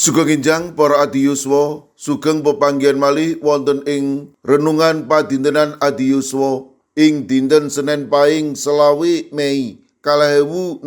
Sugeng enjang para adiyuswa, sugeng pepanggihan malih wonten ing renungan padintenan adiyuswa ing dinten Senen Paing 25 Mei 2026.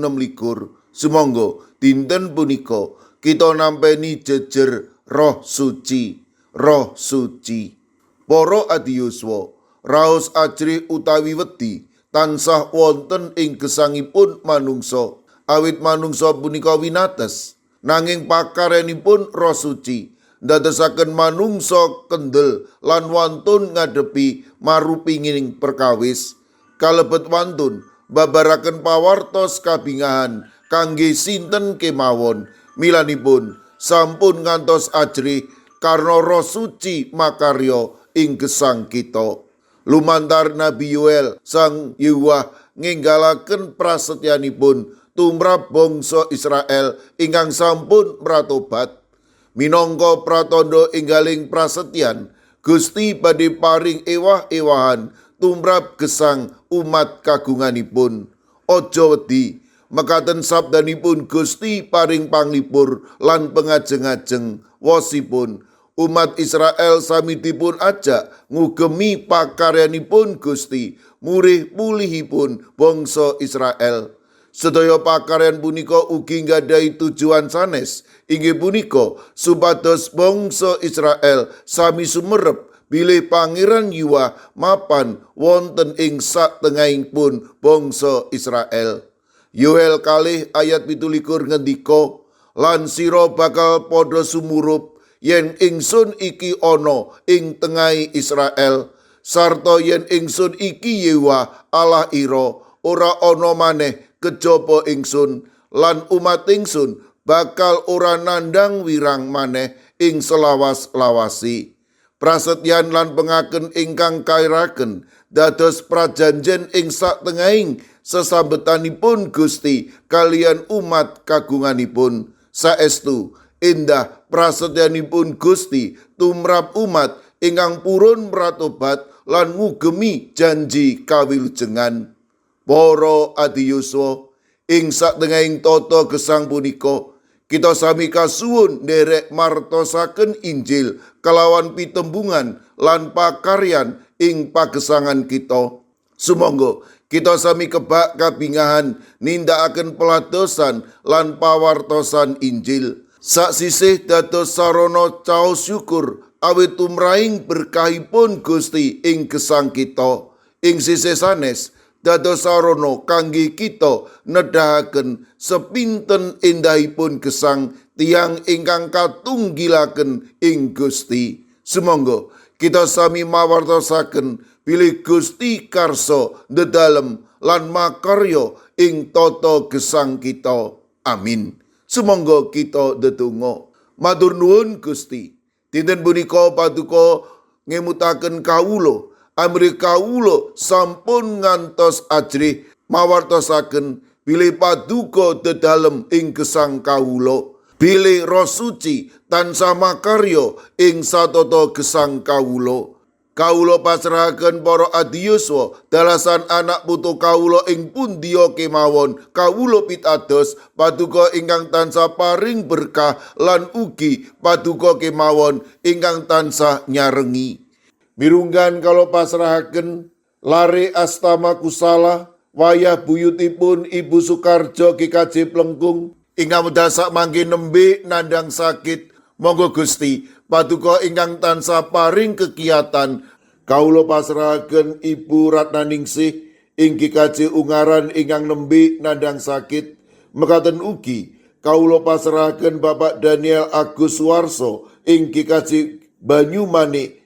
Sumangga dinten punika kita nampeni jejer Roh Suci, Roh Suci. Para adiyuswa, raos ajrih utawi wedi tansah wonten ing gesangipun manungsa, awit manungsa punika winates. Nanging pakaryanipun Roh Suci ndadosaken manungsa kendel lan wantun ngadepi marupining perkawis. Kalebet wantun babaraken pawartos kabingahan kangge sinten kemawon. Milanipun sampun ngantos ajrih karna Roh Suci makarya ing gesang kita. Lumantar Nabi Yoel, Sang Yehuwah ngenggalaken prasetyanipun tumrap bangsa Israel ingkang sampun mratobat. Minangka pratandha enggaling prasetyan, Gusti badhe paring ewah-ewahan tumrap gesang umat kagunganipun. Aja wedi, mekaten sabdanipun Gusti paring panglipur lan pengajeng-ajeng wosipun. Umat Israel sami dipun ajak ngugemi pakaryanipun Gusti, murih pulihipun bangsa Israel. Sedaya pakaryan punika ugi nggadahi tujuan sanes, inggih punika supados bangsa Israel sami sumerep bilih Pangeran Yuwah mapan wonten ing satengahipun bangsa Israel. Yoel 2 ayat 27 ngendika, "Lan sira bakal padha sumurup yen ingsun iki ana ing tengahe Israel, sarta yen ingsun iki Yehuwa Allah ira, ora ana maneh kejaba ingsun, lan umat ingsun bakal ora nandhang wirang maneh ing selawas-lawasi." Prasetyan lan pengaken ingkang kairaken dados prajanjen ing satengahing sesambetanipun Gusti kaliyan umat kagunganipun. Saestu endah prasetyanipun Gusti tumrap umat ingkang purun mratobat lan ngugemi janji kawilujengan. Para adiyuswa, ing satengahing tata gesang punika kita sami kasuwun nderek martosaken Injil kelawan pitembungan lan pakaryan ing pagesangan kita. Sumangga kita sami kebak kabingahan nindakaken peladosan lan pawartosan Injil. Saksisih dados sarana caos syukur awit tumrahing berkahipun Gusti ing gesang kita. Ing sisih sanes dados sarana kangge kita nedahaken sepinten endahipun gesang tiyang ingkang katunggilaken ing Gusti. Sumangga kita sami mawartosaken bilih Gusti karsa ndedalem lan makarya ing tata gesang kita. Amin. Sumangga kita ndedonga. Matur nuwun Gusti. Dinten punika paduka ngemutaken kawula, amrih kawula sampun ngantos ajrih mawartosaken bilih paduka dedalem ing gesang kawula. Bilih Roh Suci tansah makarya ing satata gesang kawula. Kawula pasrahaken para adiyuswa dalasan anak putu kawula ing pundiya kemawon. Kawula pitados paduka ingkang tansah paring berkah lan ugi paduka kemawon ingkang tansah nyarengi. Mirunggan kawula pasrahaken lare Astama Kusala, wayah buyutipun Ibu Sukarjo GKJ Plengkung ingkang wekdal sakmangke nembe nandhang sakit. Monggo Gusti paduka ingkang tansah paring kekiatan. Kawula pasrahaken Ibu Ratnaningsih ing GKJ Ungaran ingkang nembe nandhang sakit. Mekaten ugi kawula pasrahaken Bapak Daniel Agus Suwarso ing GKJ Banyumanik,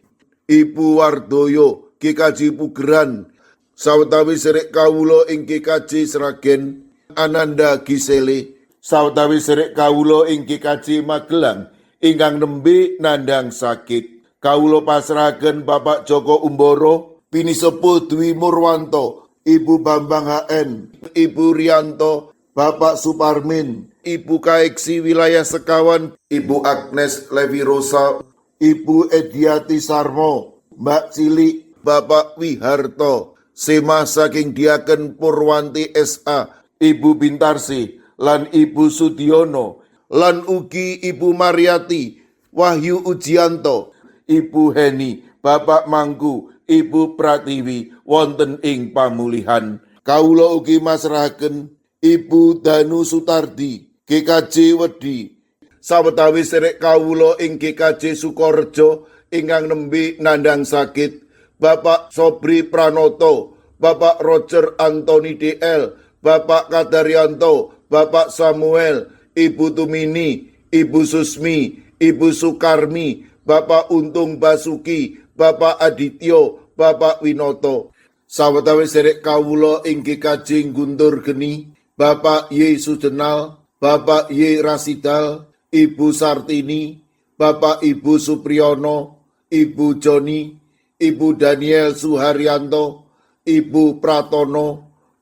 Ibu Wardoyo GKJ Pugeran, sawetawis serek kawula ing GKJ Sragen Ananda Gisele, sawetawis serek kawula ing GKJ Magelang ingkang nembe nandhang sakit. Kawula pasrahaken Bapak Joko Umboro, Pinisepuh Dwi Murwanto, Ibu Bambang HN, Ibu Rianto, Bapak Suparmin, Ibu Kaeksi wilayah Sekawan, Ibu Agnes Levi Rosa, Ibu Ediati Sarmo, Mbak Cilik, Bapak Wiharto, Sema saking Diaken Purwanti SA, Ibu Bintarsi, lan Ibu Sudiono. lan ugi Ibu Mariati, Wahyu Ujianto, Ibu Heni, Bapak Mangku, Ibu Pratiwi wonten ing pamulihan. Kawula ugi masrahaken Ibu Danu Sutardi, GKJ Wedi. Sawetawis serek kawula ing GKJ Sukorejo ingkang nembe nandhang sakit, Bapak Sobri Pranoto, Bapak Roger Anthony DL, Bapak Kadaryanto, Bapak Samuel, Ibu Tumini, Ibu Susmi, Ibu Sukarmi, Bapak Untung Basuki, Bapak Adityo, Bapak Winoto. Sawetawis serek kawula ing GKJ Guntur Geni, Bapak Y Sujenal, Bapak Y Rasidal, Ibu Sartini, Bapak Ibu Supriyono, Ibu Joni, Ibu Daniel Suharyanto, Ibu Pratono,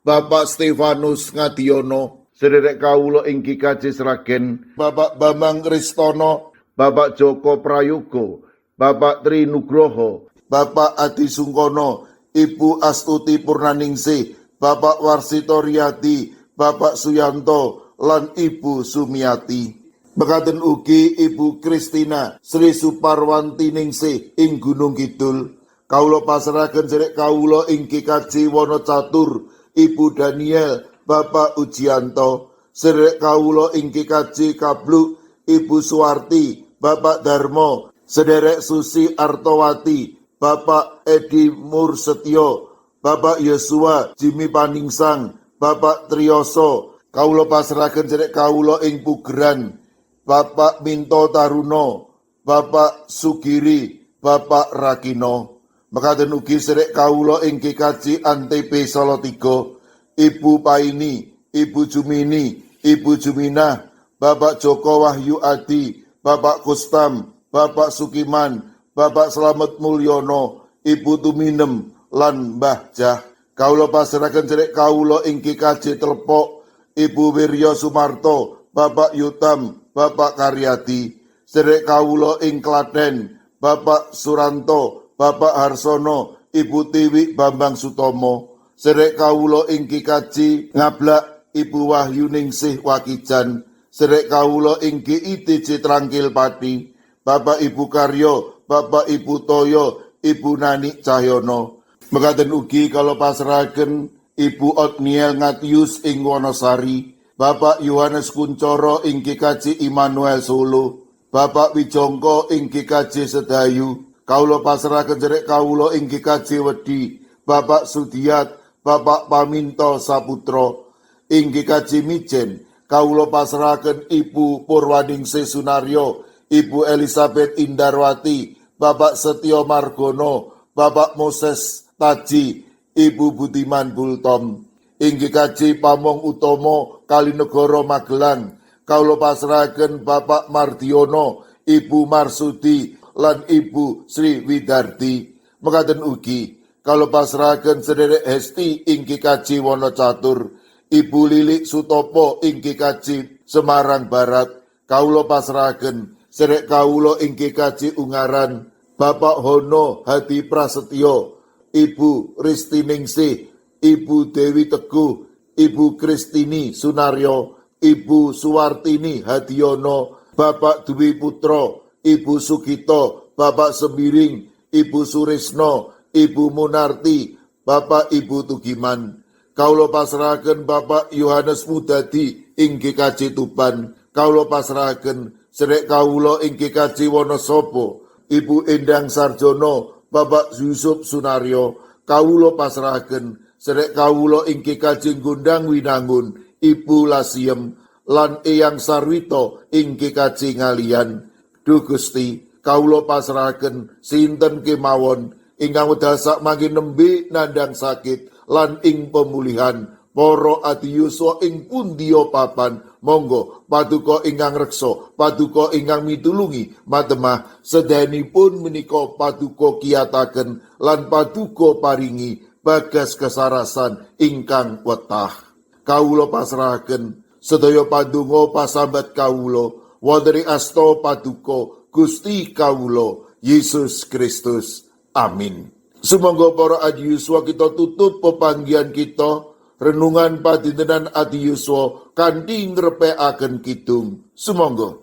Bapak Stefanus Ngadiono, sederek kawula ing GKJ Sragen, Bapak Bambang Ristono, Bapak Joko Prayogo, Bapak Tri Nugroho, Bapak Adi Sungkono, Ibu Astuti Purnaningsih, Bapak Warsito Riyadi, Bapak Suyanto, lan Ibu Sumiati. Mekaten ugi Ibu Kristina Sri Suparwanti Ningsih ing Gunung Kidul. Kawula pasrahaken sedherek kawula ing GKJ Wonocatur, Ibu Daniel, Bapak Ujianto, sedherek kawula ing GKJ Kabluk, Ibu Suwarti, Bapak Darmo, sederek Susi Artowati, Bapak Edi Mursetyo, Bapak Yosua Jimmy Paningsang, Bapak Triyoso, kawula pasrahaken sedherek kawula ing Pugeran, Bapak Minto Taruno, Bapak Sugiri, Bapak Rakino. Mekaten ugi sedherek kawula ing GKJ Antp Salatiga, Ibu Paini, Ibu Jumini, Ibu Juminah, Bapak Joko Wahyu Adi, Bapak Kustam, Bapak Sukiman, Bapak Slamet Mulyono, Ibu Tuminem, lan Mbah Jah. Kawula pasrahaken sedherek kawula ing GKJ Telepok, Ibu Wiryo Sumarto, Bapak Yutam, Bapak Karyadi. Sedherek kawula ing Klaten, Bapak Suranto, Bapak Harsono, Ibu Tiwi Bambang Sutomo. Sedherek kawula ing GKJ Ngablak, Ibu Wahyu Ningsih Wakijan. Sedherek kawula ing GITJ Trangkil Pati, Bapak Ibu Karyo, Bapak Ibu Toyo, Ibu Nani Cahyono. Mekaten ugi kawula pasrahaken Ibu Otniel Ngatius ing Wonosari, Bapak Yohanes Kuncoro ing GKJ Immanuel Solo, Bapak Wijongko ing GKJ Sedayu, kawula pasrahaken sedherek kawula ing GKJ Wedi, Bapak Sudiat, Bapak Paminto Saputro, ing GKJ Mijen, kawula pasrahaken Ibu Purwaningsih Sunaryo, Ibu Elizabeth Indarwati, Bapak Setio Margono, Bapak Moses Taji, Ibu Budiman Bultom. Ing GKJ Pamong Utomo Kalinegoro Magelang, kawula pasrahaken Bapak Mardiono, Ibu Marsudi, lan Ibu Sri Widardi. Mekaten ugi kawula pasrahaken sederek Hesti ing GKJ Wonocatur, Ibu Lilik Sutopo ing GKJ Semarang Barat, kawula pasrahaken sederek kawula ing GKJ Ungaran, Bapak Hono Hadi Prasetyo, Ibu Ristiningsih, Ibu Dewi Teguh, Ibu Kristini Sunaryo, Ibu Suwartini Hadiono, Bapak Dwi Putro, Ibu Sugito, Bapak Sembiring, Ibu Surisno, Ibu Munarti, Bapak Ibu Tugiman. Kawula pasrahaken Bapak Yohanes Mudadi ing GKJ Tuban. Kawula pasrahaken sedherek kawula ing GKJ Wonosobo, Ibu Endang Sarjono, Bapak Yusuf Sunaryo. Kawula pasrahaken sedherek kawula ing GKJ Gondang Winangun, Ibu Lasiem lan Eyang Sarwito ing GKJ Ngalian. Duh Gusti, kawula pasrahaken sinten kemawon ingkang wekdal sakmangke nembe nandhang sakit lan ing pemulihan para adiyuswa ing pundiya papan. Monggo paduka ingkang reksa, paduka ingkang mitulungi matemah sedayanipun menika paduka kiyataken lan paduka paringi bagas kesarasan ingkang wetah. Kawula pasrahaken sedaya pandonga pasambat kawula wonten ing asta paduka Gusti kawula Yesus Kristus. Amin. Sumangga para adiyuswa kita tutup pepanggihan kita. Renungan padintenan Adi Yuswa kanthi ngrepekaken kidung. Sumangga.